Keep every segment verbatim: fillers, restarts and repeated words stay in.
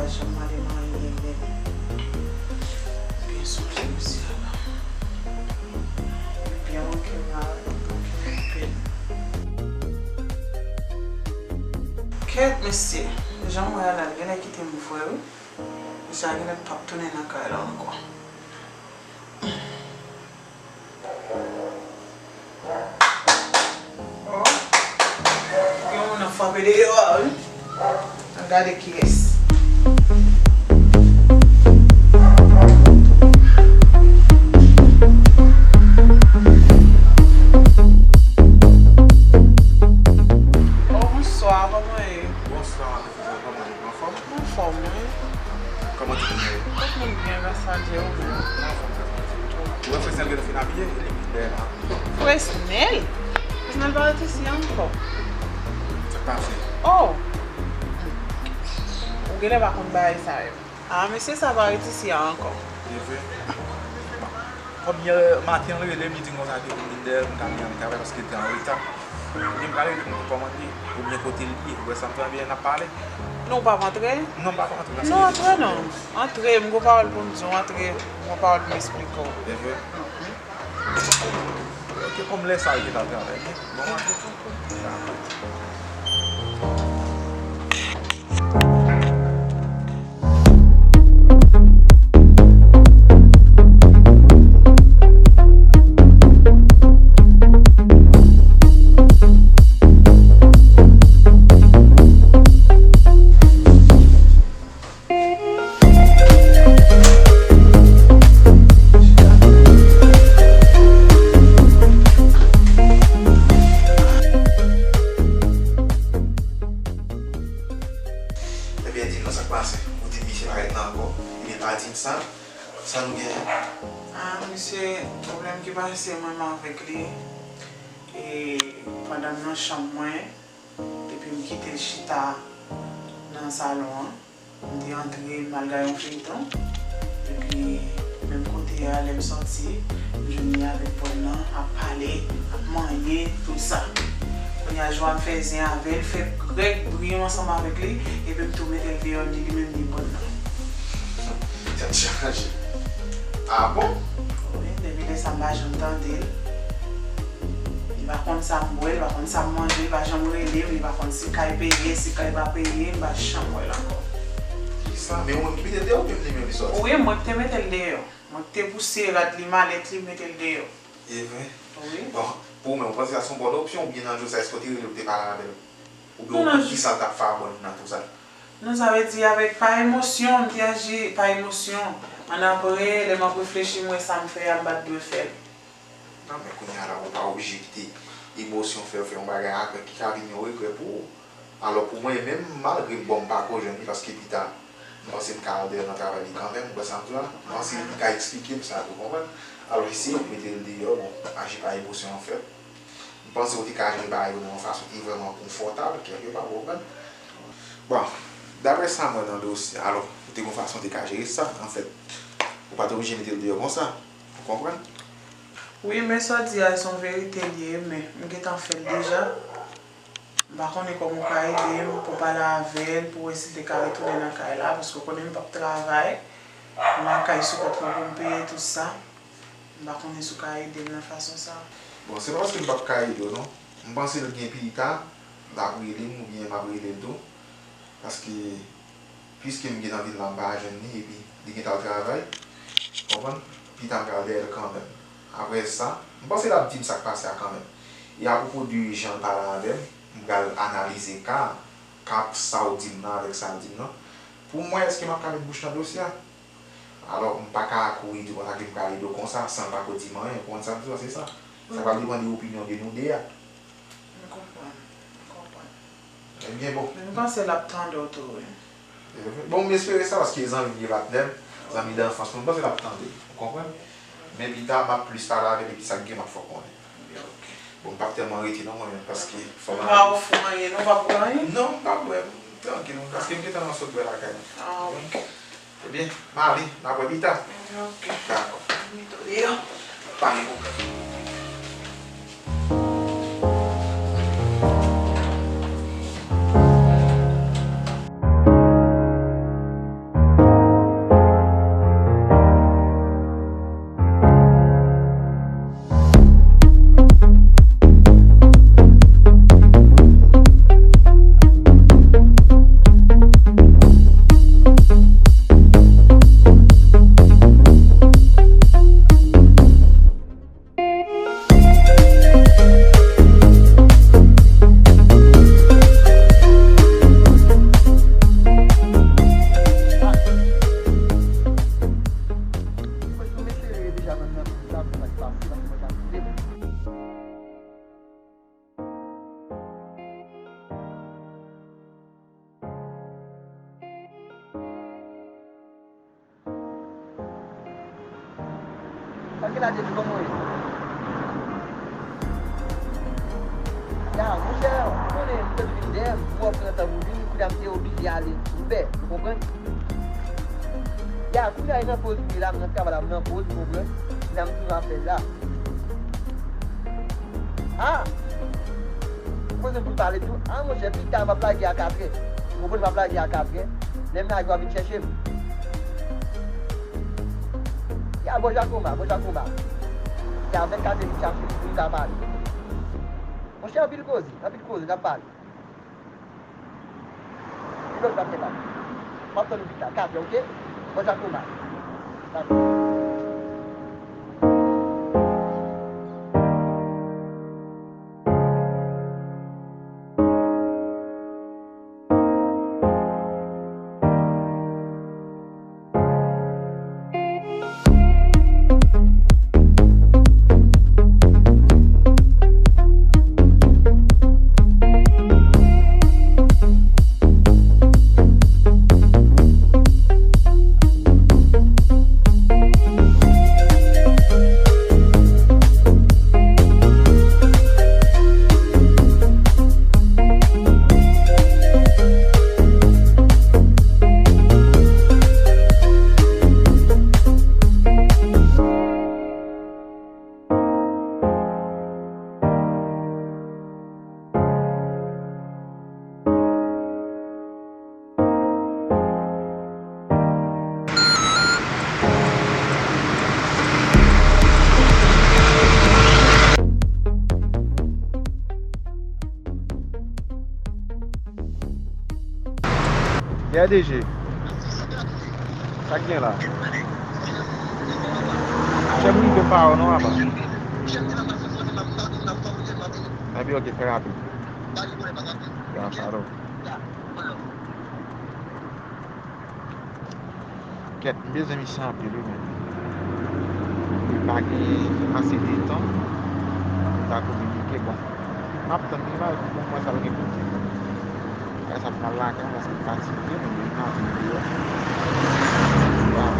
Janm mande m anyen, men byen sonje misye la. Byen manke m la, m koupe l. Kèt, mesye, jan m wè a la, l genlè kite m vre, wi. Misye a genlè p ap tounen nan kay la ankò. Oh, gen moun ap frape deyò a, wi. Ann gade kiyès. Oh, bonswa, kòman ye? Bonswa, madam. Kòman ye? Anfòm? Anfòm, wi. Kòman tout moun ye? Tout moun byen, gras a Dye, ou menm? Anfòm, gras a Dye. Ou wè Fresnel genlè fin abiye, li bèl, a. Fresnel? Fresnel pa ret isi ankò. Sa k pase? Oh! Ou genlè pa konn bagay sa yo. Ah, mesye sa pa ret isi a ankò. E vre? Kòm yè maten, l rele m, li di m konsa ke pou m vin dèyè l, pou m ka vin al travay paske l te an reta. Li di m pral rele pou m kòmande, oubyen kote l ye, ou wè sa m fè, oubyen n ap pale. Non, ou p ap antre? Non, m p ap antre. Non, antre non. Antre, m gon pawòl pou m di w, antre, m gon pawòl pou m esplike w. E vre? Mhm. Ok, kòm lè sa, li te pral travay, men, bon, antre. Dakò. Ebyen, di m non sa k pase. Ou di misye pa ret la ankò. Ebyen, pa di m sa. Sa nou genyen? Ah, misye, pwoblèm ki pase mwen menm avèk li. E pandan m nan chanm mwen, epi m kite l chita nan salon an. M te antre, m al gade yon feyton. Epi, menm kote a, lè m sòti, m jwenn li avèk bòn nan, ap pale, ap manyen, tout sa. Kounye a, Joan fè zen avè l, fè grèk bri ansanm avèk li, epi m tou mete l deyò, li, li menm li bòn nan. Tèt chaje. Ah bon? Wi, depi lè sa, m pa janm tande l. Li pa konn sa m bwè, li pa konn sa m manje, li pa janm rele m, li pa konn si kay peye, si kay pa peye, m pa janm wè l ankò. Kisa? Men ou menm ki mete l deyò oubyen li menm li sòti? Wi, mwen ki te mete l deyò. Mwen ki te pouse rad li, malèt li, mete l deyò. E vre? Wi. Bon, pou ou menm, ou panse sa se yon bòn opsyon oubyen nan jou sa, èske w te rele l, ou te pale avè l? Oubyen ou konn kisa l t ap fè a bòn nan tou sa? Non, sa vle di avèk pa emosyon, m te aji pa emosyon. Annapre, lè m ap reflechi, m wè sa m fè a, m pa t dwe fè l. Non, men kounye a la, ou pa oblije kite emosyon fè w fè yon bagay apre ki ka vin yon regrè pou ou. Alò, pou mwen menm, malgre m, bon, m pako jwenn li, paske pita, m panse m ka al dèyè nan travay li kanmenm, ou wè sa m di w la? M panse li ka eksplike m sa tou, konprann? Alò, eseye pou mete l deyò, bon, aji pa emosyon anfèt. M panse ou te ka jere bagay yo nan yon fason ki vrèman konfòtab, kèlkepa, ou konprann? Bon, daprè sa m wè nan dosye a, alò, ou te gen yon fason ou te ka jere sa, anfèt, ou pa t oblije mete l deyò konsa, ou konprann? Wi, men sa w di a, se yon verite l ye, men m gentan fè l deja. M pa konnen kòman w ka ede m pou w pale avè l, pou w wè si l te ka retounen nan kay la, paske w konnen m p ap travay. M lakay sou kont mwen pou m peye tout sa. M pa konnen si w ka ede m nan fason sa a. Bon, se pa paske m p ap ka ede w, non. M panse l gen pita, l ap rele m oubyen m ap rele l tou. Paske piske m gentan vin la, m pa jwenn li, epi li gentan al travay, konprann? Pita m pral dèyè l kanmenm. Apre sa, m panse l ap di m sa k pase a kanmenm. E apwopo de jan l pale avè m, m pral analize ka a, ka sa w di m nan avèk sa l di m nan, pou m wè èske m ap ka met bouch nan dosye a. Alò, m pa ka kouri di w konsa ke m pral ede w konsa, san l pako di m anyen, ou konprann sa m di w la, se sa. Sa pral depann de opinyon de nou de a. M konprann, m konprann. Ebyen, bon. Men m panse l ap tande w tou, wi. Bon, m espere sa, paske zanmi m ye, patnè m, zanmi danfans mwen, m panse l ap tande, ou konprann? Men pita, m ap plis pale avè l, epi sa k gen, m ap fè w konnen. Ebyen, ok. Bon, m p ap tèlman rete non, mwen menm, paske fò m ale. Ou pa ofri w anyen, non, ou p ap pran anyen? Non, m p ap bwè, m trankil, paske m gentan sot bwè lakay mwen. Ah, ok. Ebyen, m ale, n ap wè pita. Ok. Dakò. Mete w deyò. Pa gen pwoblèm. Ki la te di ban mwen? Ya, monchè, ou konnen m te vin dèyè m, m wè w pran tan pou vin, kounye a m te oblije ale. Ou bè, ou konprann? Ya, kounye a e nan poz m ye la, m nan travay la, m nan poz, ou konprann? Kounye a m toujou ap fè la. Ah! Poze m pou pale tou. Ah, monchè, pita m ap lage a katrè. Ou konprann m ap lage a katrè. Lè m lage, w ap vin chèche m. Ya, bò Jakomba, bò Jakomba. Ya, vennkat è vin chache m pou n ka pale. Monchè, anpil koze, anpil koze, n ap pale. Yon lòt bagay la. M ap tann ou pita, katrè, oke? Bò Jakomba. Dakò. Gade je. Sa k gen la? Chèf rive pa ou non, apa. Epi, oke, fè rapid. Ya, pardon. Kèt, m bezwen misye anpil, wi, men li pa gen ase de tan pou ta kominike. Bon, m ap tann li la, epi pou m wè sa l gen pou di. Kay sa pral lakay, paske m fatige, men depi maten m deyò. Waw.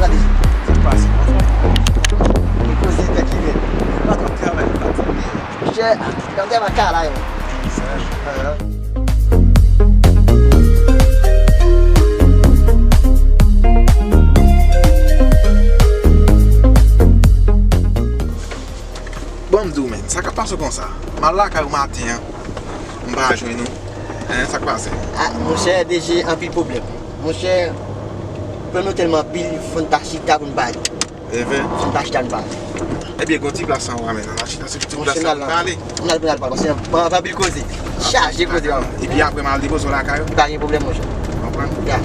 Gade, sa k pase, anfòm? Gen koze tèt li red. Patwon travay li fatige. Monchè, gade makala yo. Bon, m di w, men, sa k ap pase konsa? M al lakay ou maten an, m pa jwenn ou. Hein, sa k pase? Ah, monchè, D G, anpil pwoblèm. Monchè, pwoblèm yo tèlman anpil, fò n ta chita pou n pale. Evè? Fò n ta chita n pale. Ebyen, gon ti plas anwo a, men, n al chita sou ti plas la pou n pale. Monchè, n al, n al pale, paske anpil koze. Chaje koze, bab. Epi apre, m al depoze w lakay ou. Pa gen pwoblèm, monchè. Konprann? Ya.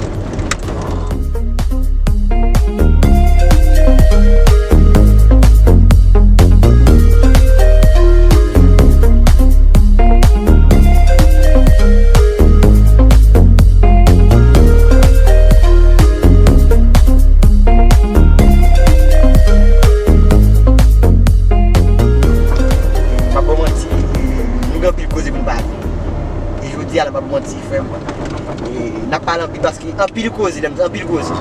M p ap ba w manti, nou gen anpil koze pou n pale. E jodi a la, m p ap manti, frè m. E n ap pale anpil paske anpil koze, lè m di anpil koze.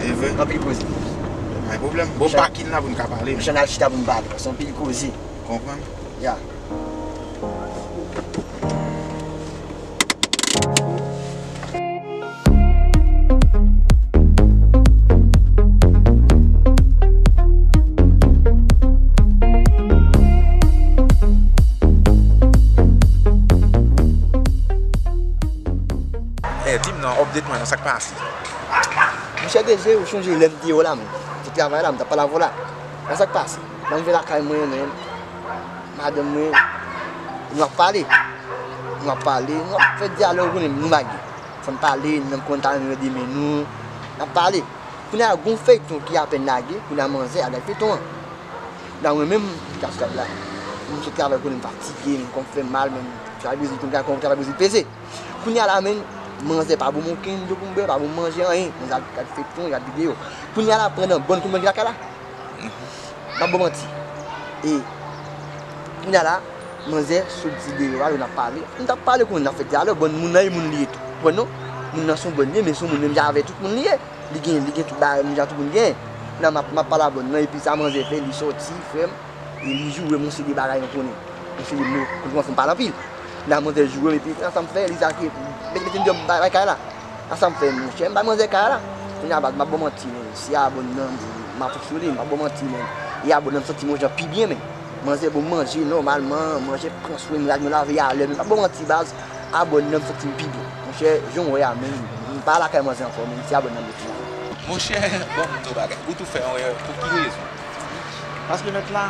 E vre? Anpil koze. Pa gen pwoblèm. Bon, pakin la pou n ka pale. Monchè, n al chita pou n pale, paske anpil koze. Konprann? Ya. Eh, di m non, update mwen non, sa k pase? Monchè D G, ou chonje lè m te ye w la, m te travay la, m t ap pale avè w la. Nan sa k pase? Lè m vin lakay mwen, men, madanm mwen, nou ap pale. Nou ap pale, nou ap fè dyalòg, ou konnen, nou magye. Fò n pale, nou menm konn ta renmen wè demen nou, n ap pale. Kounye a, gon feyton ki apèn lage, kounye a manzè al gad feyton an. La mwen menm, m ka sou tab la. M sot travay konnen m fatige, men kò m fè m mal, men travay Brezil, konnen travay Brezil peze. Kounye a la, men, manzè pa ban m okenn dlo pou m bwè, pa ban m manje, anyen. Manzè ap gad feyton, gad videyo. Kounye a la, pandan bòn, konnen bòn ki lakay la? M p ap ba w manti. E, kounye a la, manzè sot di deyò a, lè n ap pale. M t ap pale konnen n ap fè dyalòg, bòn moun nan e moun li ye tou. Konprann non? Moun nan se yon bòn li ye, men se yon moun menm jan avè tout moun li ye. Li gen, li gen tout bagay, menm jan tout moun genyen. Kounye a m ap, m ap pale a bòn nan, epi sa manzè fè, li sòti, frè m. E li joure m yon seri de bagay nou konnen. Yon seri de mo, konnen kòmanse m pale anpil. Nan manzè joure m epi, nan sa m fè, li sa ki, mete, mete m deyò bay, bay kay la. Nan sa m fè, monchè, m bay manzè kay la. Kounye a, baz, m ap ba w manti, men, si a bòn nan, m ap fonksyone, m ap ba w manti, men. E a bòn nan, m santi m yon jan pi byen, men. Manzè ban m manje nòmalman, manje pran swen m, rad mwen lave alè, men m ap ba w manti, baz, a bòn nan, m santi m pi byen. Monchè, jan w wè a, men, m pa lakay manzè ankò, men, si a bòn nan, m rete la. Monchè, bon, m di w bagay, ou tou fè yon erè, pou ki rezon? Paske mèt la,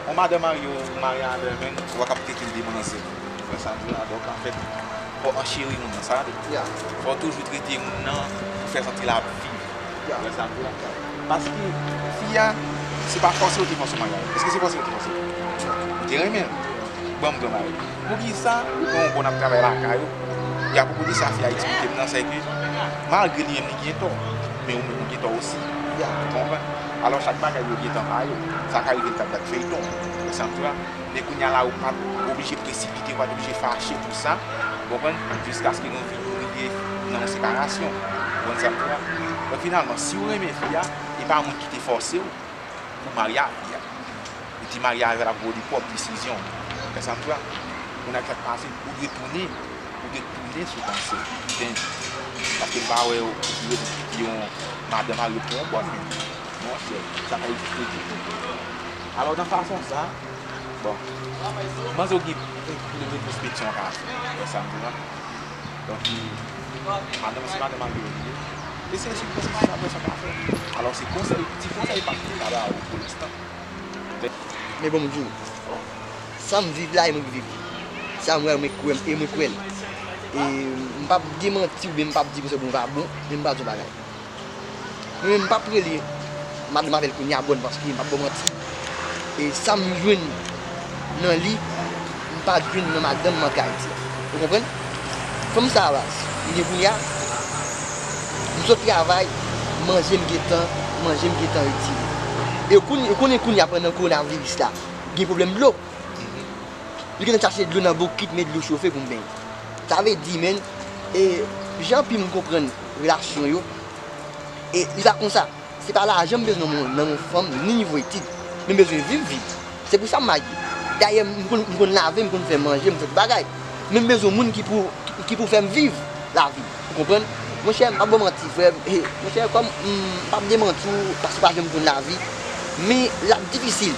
yon madanm marye, ou marye avè l, men ou pa ka trete l de manzè. Ou wè sa m di w la? Donk, anfèt, fò w ancheri moun nan, sa vle di. Fò w toujou trete moun nan pou fè santi l ap viv. Ou wè sa m di w la? Paske fi a, se pa fòse yo te fòse w marye avè l. Èske se fòse yo te fòse w? Ou te renmen l. Bon, m di w bagay. Poukisa ou pran yon bon ap travay lakay ou, e apwopo de sa fi a eksplike m nan, se ke malgre li menm li gen tò, men ou menm ou gen tò osi. Ou konprann? Alò, chak bagay yo gen tan pa yo. Sa ka rive l t ap gad feyton, ou wè sa m di w la? Men kounye a la, ou pa t oblije presipite, ou pa t oblije fache pou sa, ou konprann? Jiskaske nou vin rive nan yon separasyon, ou konprann sa m di w la? Donk, finalman, si w renmen fi a, e pa moun ki te fòse w pou w marye ak fi a. Ou te marye avè l akoz de pwòp desizyon w. Ou konprann sa m di w la? Kounye a, sa k pase, ou dwe tounen, ou dwe tounen sou panse w. Paske m pa wè w ki ret yon madanm marye pou yon bòn menm. Monchè, sa pa egziste ditou. Alò, nan fason sa, bon, manzè gen yon, yon retwospeksyon w ka fè. Ou wè sa m di w la? Donk, madanm, se madanm marye w ye. Eseye swiv pwosesis sa, wè sa w ka fè. Alò, se konsèy, ti konsèy pa m te ka ba ou pou lenstan. Men bon, m di w, sa m viv la, e mwen ki viv li. Sa m wè, mwen kwè, e mwen kwè l. E m p ap demanti oubyen m p ap di konsèy bon, pa bon, men m pral di yon bagay. Mwen menm, m p ap rele madanm avè l kounye a bòn, paske m p ap ba w manti. E sa m jwenn nan li, m pa t jwenn nan madanm m antre Ayiti a. Ou konprann? Fanm sa a, baz, li gen kounye a, m sot travay, manje m gentan, manje m gentan retire. E ou konnen, ou konnen kounye a pandan kowonaviris la, gen pwoblèm dlo. Li gentan chache dlo nan bokit, met dlo chofe pou m benyen. Sa vle di, menn, e jan anpil moun konprann relasyon yo, e li pa konsa. Se pa lajan m bezwen nan yon, nan yon fanm, ni nivo etid. Men m bezwen viv, viv. Se pou sa m marye. Dayè, m konn, m konn lave, m konn fè manje, m fè tout bagay. Men m bezwen moun ki pou, ki, ki pou fè m viv lavi. Ou konprann? Monchè, m p ap ba w manti, frè m. He, monchè, kòm m p ap demanti w, paske w pa janm konn lavi, men l ap difisil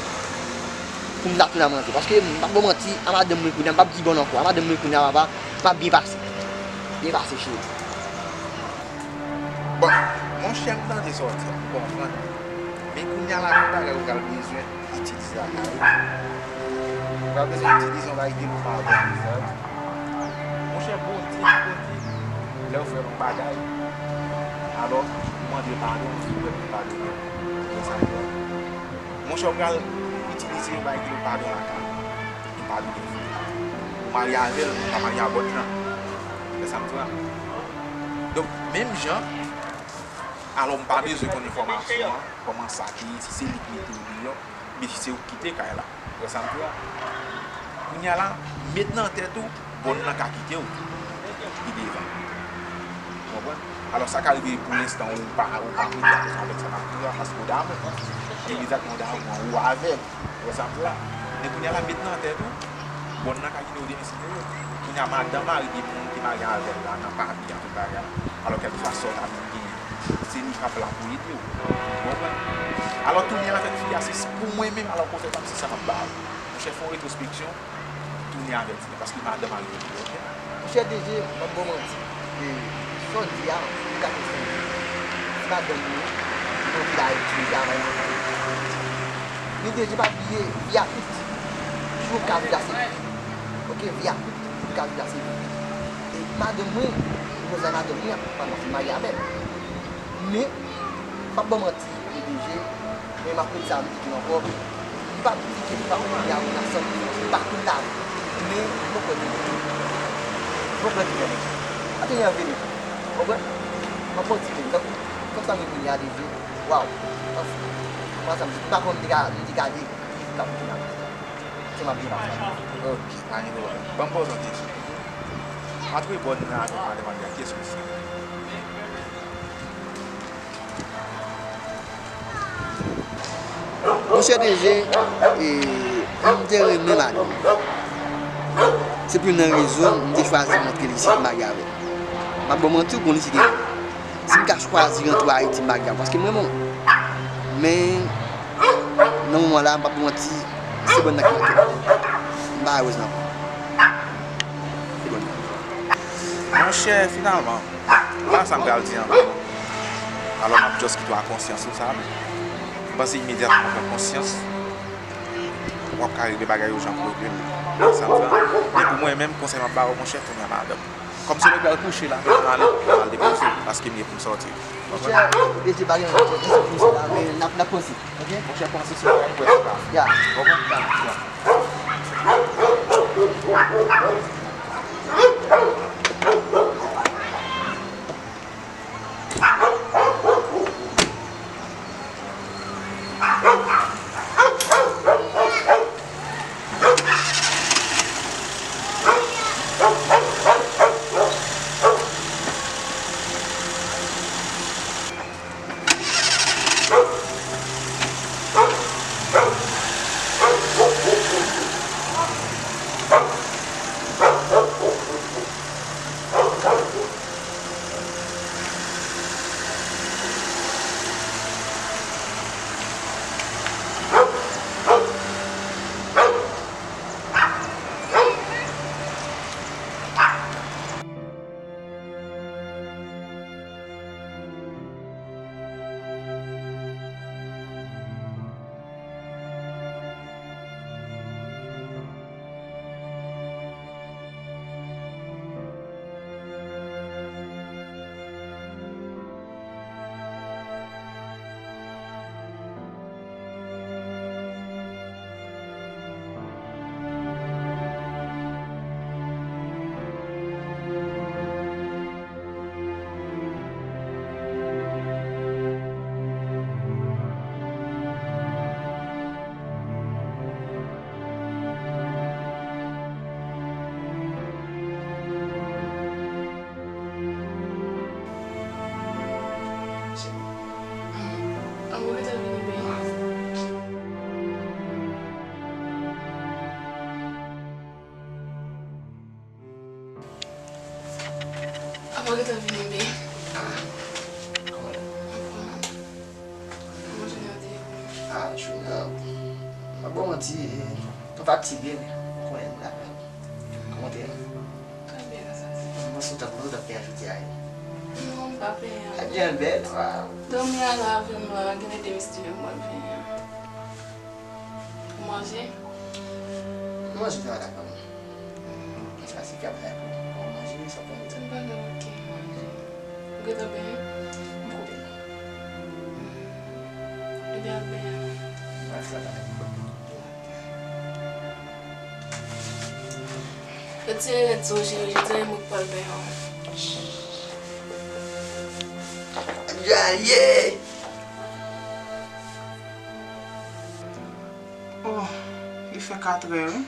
pou m ta tounen al manje. Paske m p ap ba w manti, a madanm mwen kounye a, m p ap di bòn ankò, a madanm mwen kounye a, papa, m ap byen pase. Byen pase, cheri. Bon, monchè, m tande sa w di a, m konprann. Men kounye a la, gen bagay ou pral bezwen itilize lakay ou. Ou pral bezwen itilize yon bagay ki rele padon, sa vle di. Monchè, Bondye, Bondye, lè w fè yon bagay, alò, ou mande l padon, ou di l mwen padone w. Ou wè sa m di w la? Monchè, ou pral itilize yon bagay ki rele padon lakay ou. Ou pa dwe gen fi. Ou marye avè l, men ou pa marye a bòn nan. Ou wè sa m di w la? Donk, menm jan, alò, m pa bezwen konn enfòmasyon an, kòman sa te ye, si se li ki mete w deyò, oubyen si se ou ki kite kay la. Ou wè sa m di w la? Kounye a la, met nan tèt ou, bòn nan ka kite w pi devan. Ou konprann? Alò, sa ka rive pou lenstan, ou pa, ou pa prete atansyon avèk sa m ap di w la, paske w damou. E egzakteman w damou an, ou avè l. Ou wè sa m di w la? Men kounye a la, met nan tèt ou, bòn nan ka kite w demen si Dye vle. Kounye a, madanm mari de moun ki marye avè l la, nan papi a, tout bagay. Alò, kèlkeswa sa w ta vin genyen, se li k ap la pou ede w. Ou konprann? Alò, tounen avèk fi a, se pou mwen menm, alò, konsèy pa m, se sa m ap ba w. Monchè, fè yon retwospeksyon, tounen avèk li, paske madanm al rete, oke? Monchè D J, m p ap ba w manti. E, sa w di a, ou ka konprann. Se madanm mwen, mwen anpil Ayiti, travay mwen. Men D J, pa bliye, vi a kout. Jou w ka viv la, se vi. Oke, vi a kout, jou w ka viv la, se vi. E madanm mwen, mwen sa madanm mwen, pa nan fin marye avè l. Men, m p ap ba w manti, e D J, men m ap redi sa, m di tou ankò, M p ap di ke m pa konn li a, ou nan sòt li, m pa konn ta vle. Men, mwen kwè ke, mwen kwè ke, atè yon vini, konprann? M ap fè yon ti vini, tankou, tankou sa mwen kounye a deja, waw, anfen, mwen sa m di, m pa konn m te ka, m te ka de, m t ap vini a konsa. Se m ap vini a konsa. Ok, pa gen pwoblèm. Ban m poze yon kesyon. Antre bò n nan avè m, madanm Andrea, kiyès misye? Monchè D J, e, m te renmen madanm. Se pou youn nan rezon m te chwazi rantre li isit pou m marye avè l. M ap ba w manti, ou konn li se gen. Si m ka chwazi rantre Ayiti, m marye avè l. Paske m renmen w. Men, nan moman la, m p ap ba w manti, se bòn nan ki manke m. M pa erez nan. Se bòn nan. Monchè, finalman, pa sa m pral di ankò. Alò, m ap just kite w a konsyans ou sa. M panse imedyatman w pran konsyans, w ap ka regle bagay yo jan pou regle l. Sa m di w la. Men pou mwen menm, konsèy m ap ba w, monchè, tounen a madanm. Kòm se lè pral kouche la, m ale, m al depoze w, paske m gen pou m sòti. Monchè, deje bagay, monchè, deje pou sa la, men n ap, n ap panse, ok? Monchè, panse sou bagay, m kwè se pa. Ya. Konprann? Ya, ya. Amour, gentan vini, babe. Amour, gentan vini, babe. Ah, kòman? Anfòm. Kòman jounen an te ye pou ou? Ah, jounen an, m pa ba w manti, m fatige, men ou konnen m la. Kòman te ye? Trè byen, sa se. Mwen sou tan, mwen sou tan pè a jodi a ye. Non, m pa pè a. Sa byen bèl, waw. Dòmi a la avè m la, gen de misye m wè m fè a. Ou manje? M manje nan lakou. Mwen chwazi fè bagay pou, pou manje, sa pou manje. M pa gen okenn manje. Ou gentan benyen? M ko benyen. Hmm. Ebyen al benyen. Mwen al travay. Retire rèd sou je yo, je di mwen k pral benyen w. Djalye! Oh, li fè katrè, wi.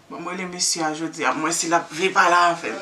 Bon, m rele mesye a jodi a, m wè si l ap vle pale avè m.